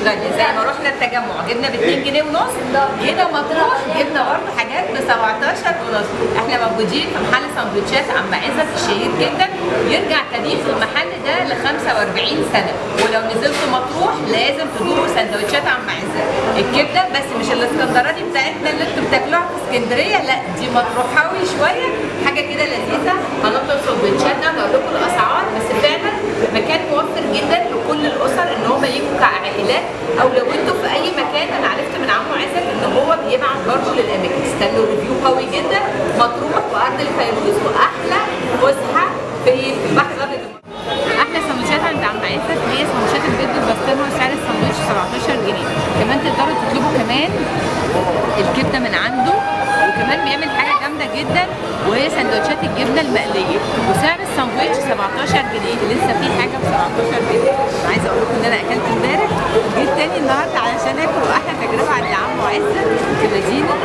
غالية. زي ما رحنا التجمع جبنا ب 2 جنيه ونص، جينا مطروح جبنا برضه حاجات ب 17 ونص. احنا موجودين في محل سندوتشات عم عزت الشهير جدا، يرجع تاريخ المحل ده ل 45 سنة. ولو نزلت مطروح لازم تدوقوا سندوتشات عم عزت. الكبده بس مش الاسكندراني بتاعتنا اللي انتوا بتاكلوها في اسكندرية، لا دي مطروحاوي شوية، حاجة كده لذيذة. هنطلب سندوتشاتنا هقول لكم الاسعار، بس فعلا مكان موفر جدا لكل الاسر ان هم يجوا كعائلات، او لو انتوا في اي مكان. انا عرفت من عمو عزت ان هو بيبعت برضه للاماكن. استنوا review قوي جدا، مطروح وارض الفيروز واحلى فسحة في البحر الابيض. احلى سندوتشات عند عم عزت هي سندوتشات البيض بالبسطرمه، وسعر السندوتش 17 جنيه. كمان تقدروا تطلبوا كمان الكبده من عنده، وكمان بيعمل حاجة جامدة جدا وهي سندوتشات الجبنة المقليه، وسعر الساندوتش 17 جنيه. لسه في حاجة ب 17 جنيه. عايزه اقول لكم ان انا اكلت امبارح وجيت تاني النهارده علشان اكل، واحلى تجربه عند عمو عزت في مدينة.